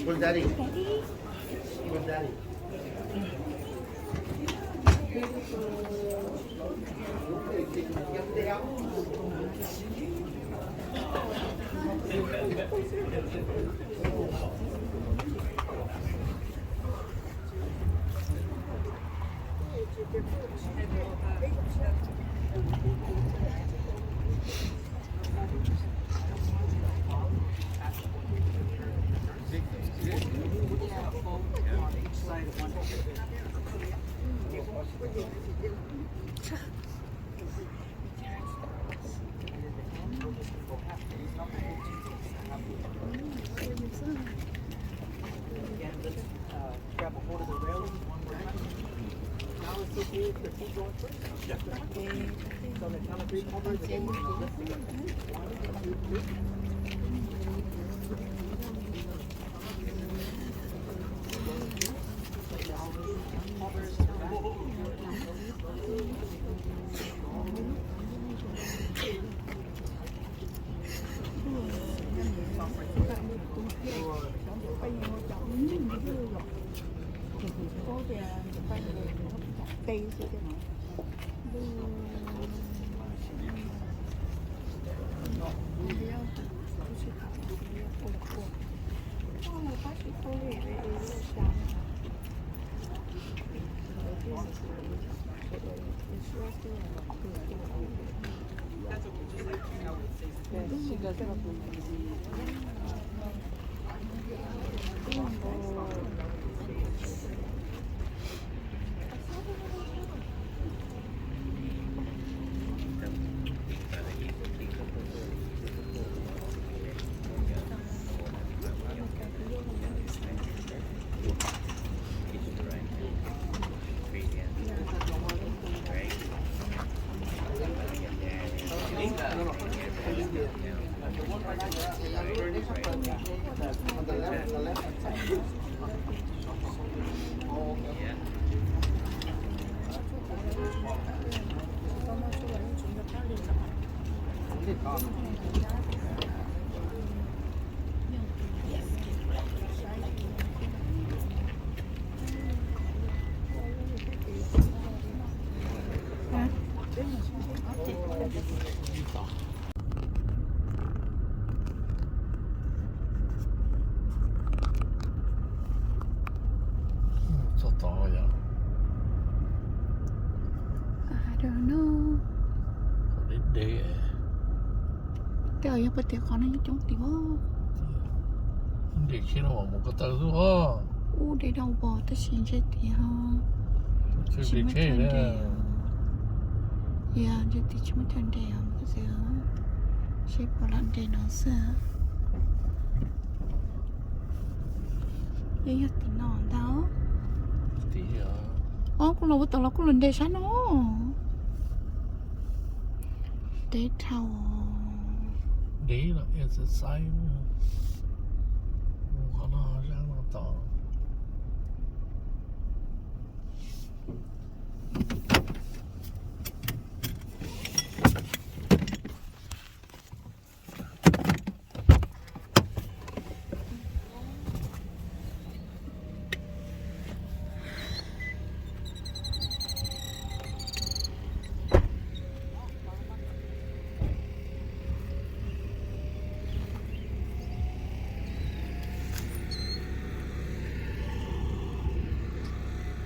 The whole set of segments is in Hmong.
Where's Daddy? Where's Daddy? Txog tod yom. Deb deb. Tej yog puas tias qhov no yeej coob tiag. Nres tsheb no mus ko taw xwb os. Ub, deb dhau pos tab sis ntshe tias ho tsis muaj chaw nres. Yog ntshe tias tsis muaj chaw nres os, seb puas los nres no xwb. Yeej yog tim no ntag. Os, kuv los ua tau los kuj los nres sab no. Deb dhau. Deb los exercise, qhov no zab no tod.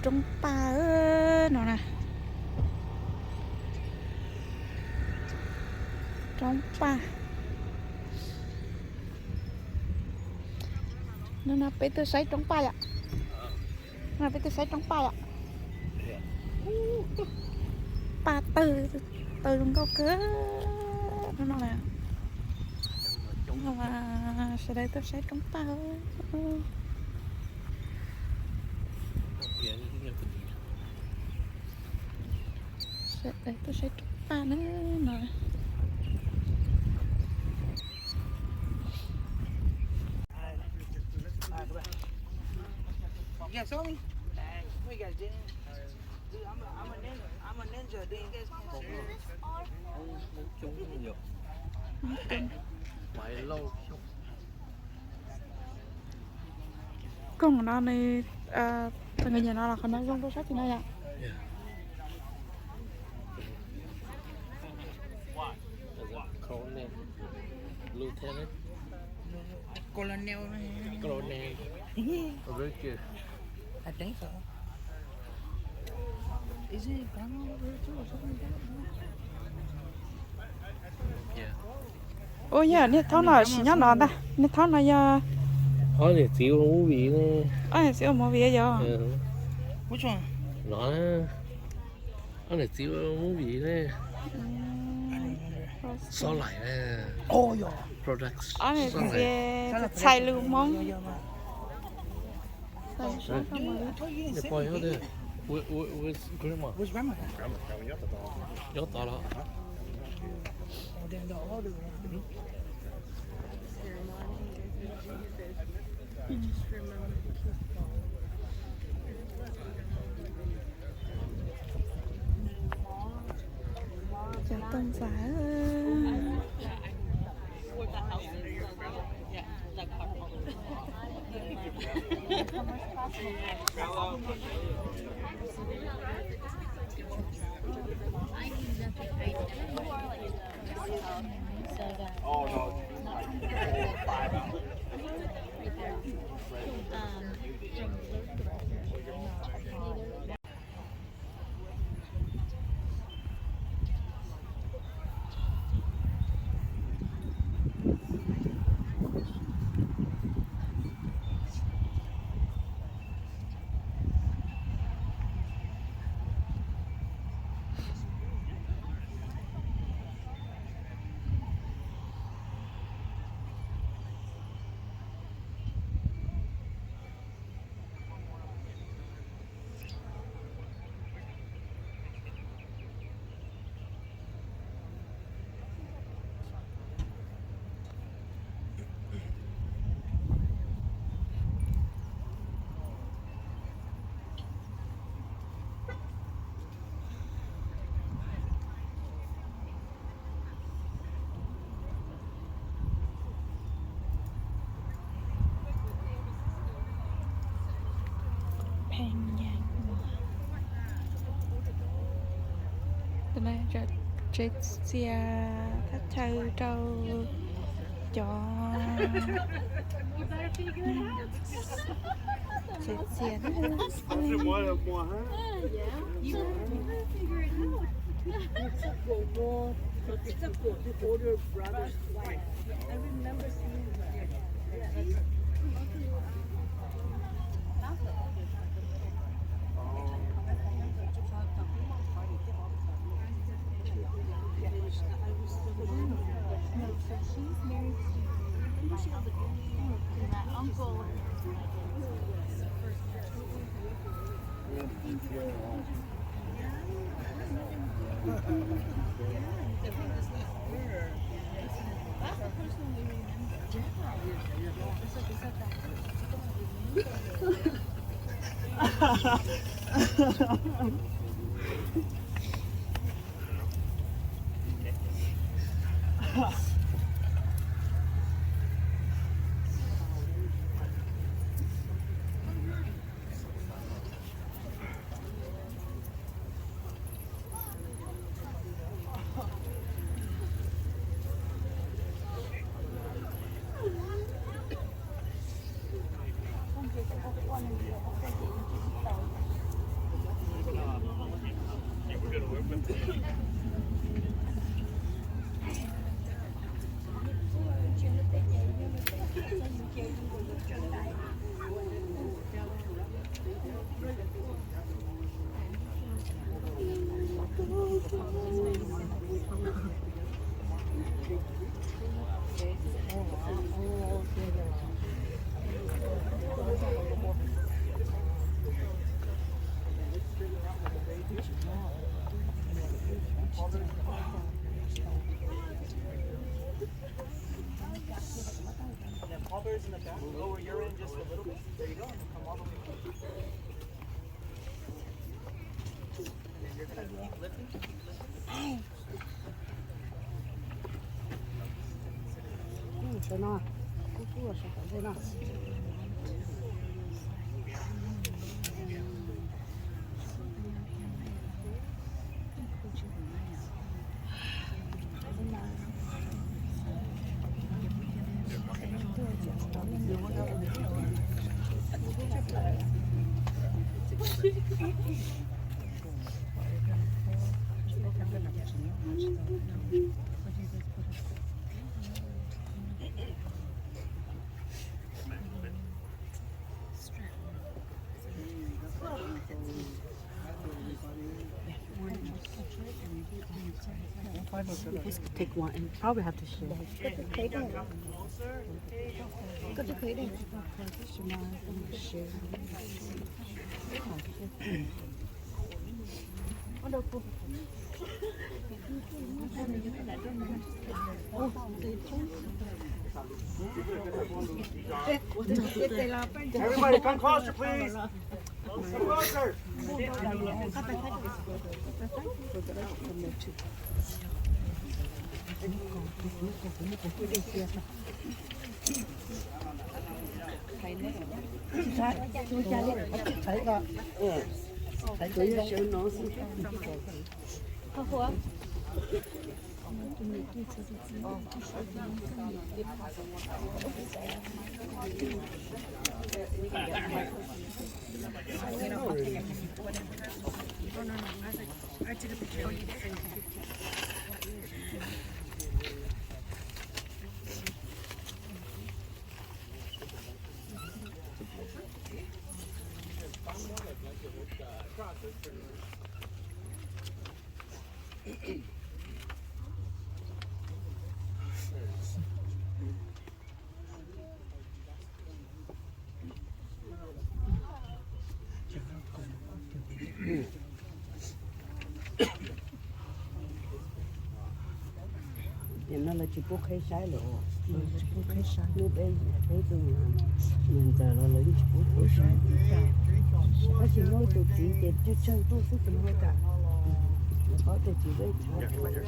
Roob Paj no na. Roob Paj. No no peb tuaj saib Roob Paj yom. No peb tuaj saib Roob Paj yom. Paj tawg, tawg zoo nkauj kawg no. Sawv daws tuaj saib roob paj. Sawv daws tuaj saib roob paj na no. Koog no nws, tus nkawd nyiam no los qhov no zoo rau sab tim no yom. Colonel. Colonel. Very good. I think so. Is it grandma over here too or something like that? No? Yeah. Ua yog niag thaub no tsis nyob no ntag, niag thaub no yog ob niam txiv ua movie ne. Ob niam txiv ua movie yog. Which one? No na. Ob niam txiv ua movie ne. Xob Laim ne. Oh, yeah. Products. Ob niam txiv txhais lus Hmoob. Nyob tod los? Cov toj ntxas. Pheej nyeem. Tsev txias thaj chaw rau cov tsev txias. Lower your end just a little bit. There you go. And then come all the way up. And then you're gonna keep lifting, keep lifting. Let's take one and probably have to share. Everybody come closer, please. Come closer. Nim no lawv tsis pub qheb saib lawm. Tsis pub qheb saib. Hnub peb, peb tus niam ntxawm los lawv tsis pub qheb saib. Tab sis muaj ib tus txiv ces tsawg tsawg tuaj xwb ces muaj kam. Lawv paub tias tsis peb thav.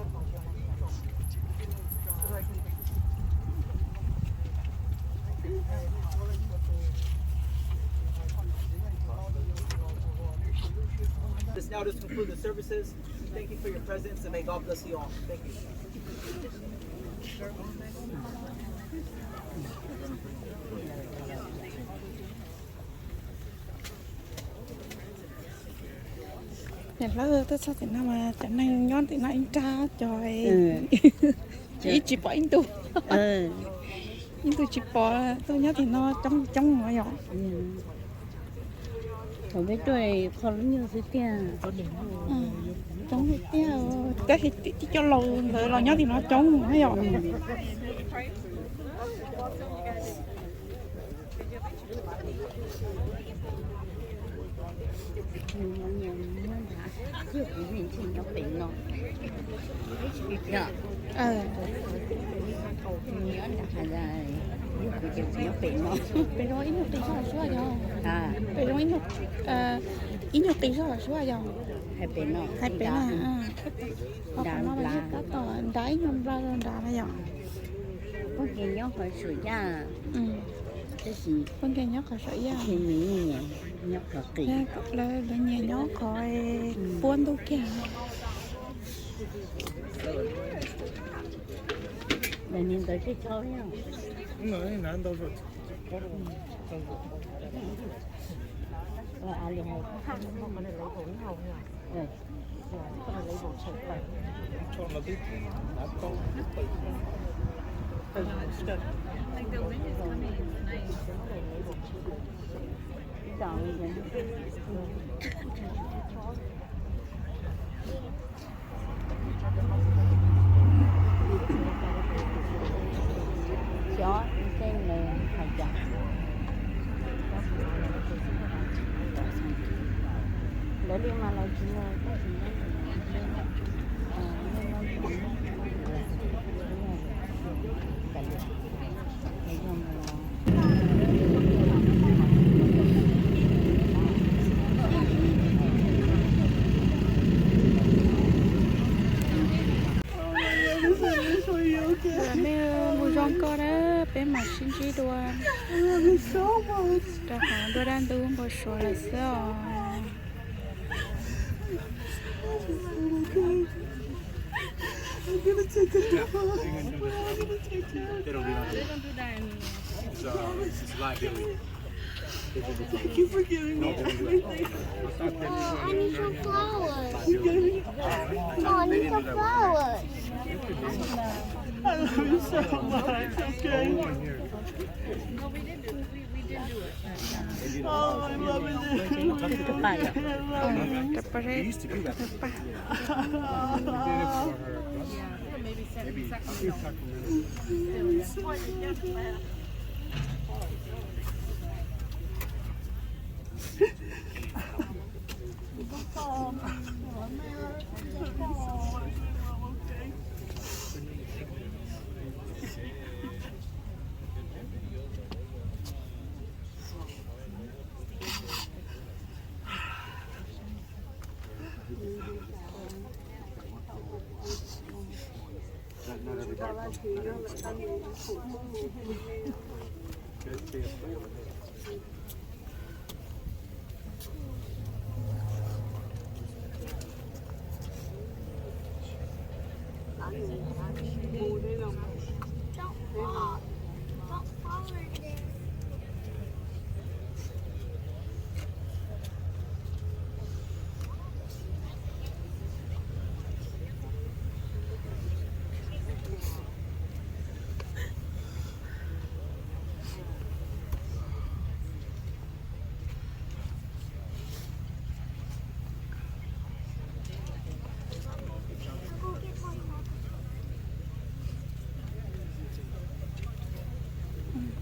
This now does conclude the services. Thank you for your presence and may God bless you all. Thank you. Niam hlob, tuaj txog tim no mas cov neeg nyob tim no ib nrab, cov ib tsis pom ib ntus, ib ntus tsis pom, tuaj nyob tim no coob coob no yom. Thaum peb tuaj qho lub nyuag xwb tiag. Coob tiag, tab sis tib co laus ntawd los nyob tim no coob na yom. Pem no ib nyuag qis zog los suab yog, pem no ib nyuag qis zog los suab yog, hais pem no, hais pem no. Qhov no tab tom nrad ib nyuag npla zog nrad na yom. Phooj ywg nyob qhov Suam Yaj, tab sis phooj ywg nyob qhov Suam Yaj, nyob qhov qis, lawv nyias nyob qhov puab ntuj kiag. Ntawm niag ntawd tsis tshau. Xyov tej nws hais cas. Lawv li mas los tsis mus, tab sis nyob, nyob, nyob, nyob, nyob, nyob, nyob, nyob, nyob, nyob, nyob, nyob, Mej, mus zoo koj na, peb mam sib ntsib dua rau qhov ntuj dab ntub npau suav lawm xwb os. Thank you for giving me everything. Oh, I need some flowers. Oh, I need some flowers. I love you so much, okay? Oh, I love it.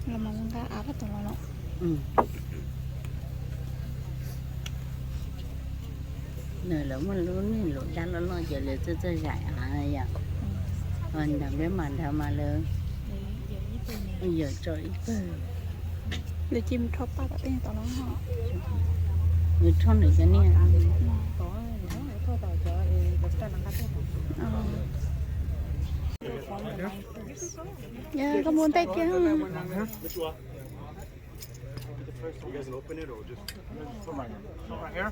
Los mas nqa av pab tom los los. Nws lawv muaj lub niag lus dab loj loj ces lawv txawj txawj zais av yom. Nrog peb mas nrog mas lawv yog tso ib pawg. Lawv cia mus rho paj tom tej tom no. Mus rho nws cov niag. Koj mus ntej kiag. You guys can open it or just from right here? From right here?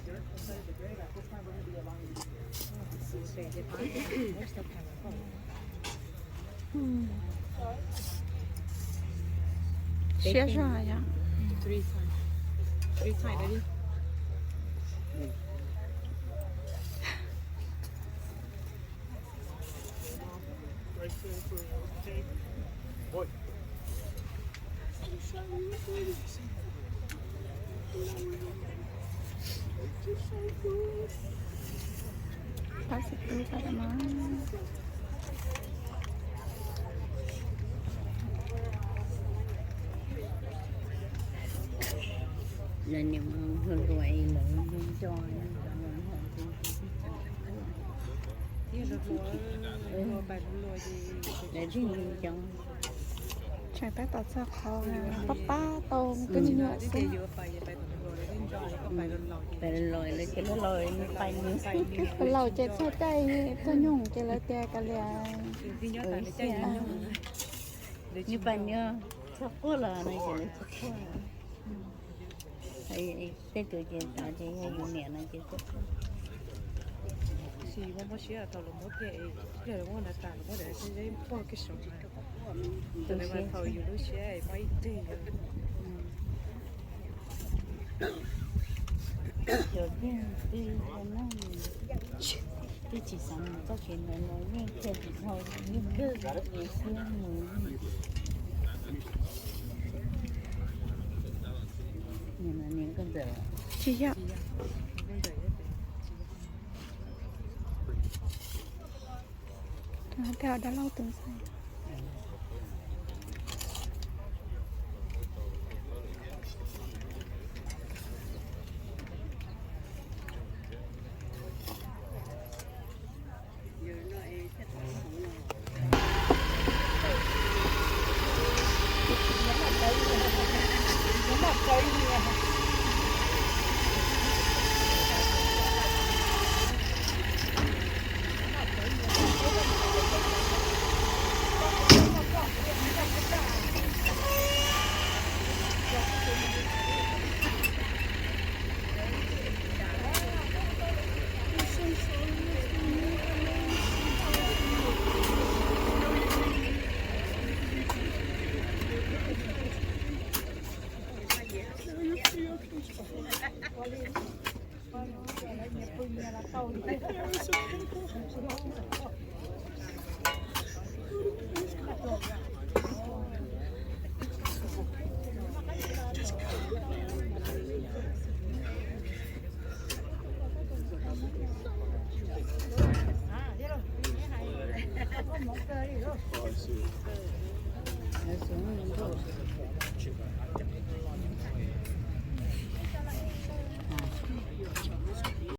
Siab zog yom. Lawv niam mus hluas hluas es lawv nco nco. Lawv thiaj nco. Tseem tab tom txog qhov pab pab tau koj me nyuam xwb. Pais los lawv ces lawv los nws pais nws. Laus ces txog caij txog nyoog ces lawv tias kav liam. Nws pais nws txog quaj los no ces lawv tsis quaj. Tej tus ces xav tias yog yus niam no ces txawj quaj. Tus siab thaum yus lub siab pab ib teg. Cov tiag twb ua neej, twb tsis xav mus txoj kev ntawd los yeej qhia tsis dhau, yeej kawg siab mus. Niam no niam nkauj ntxawm. Tsis yog. Tej dab laug tus ntxhais.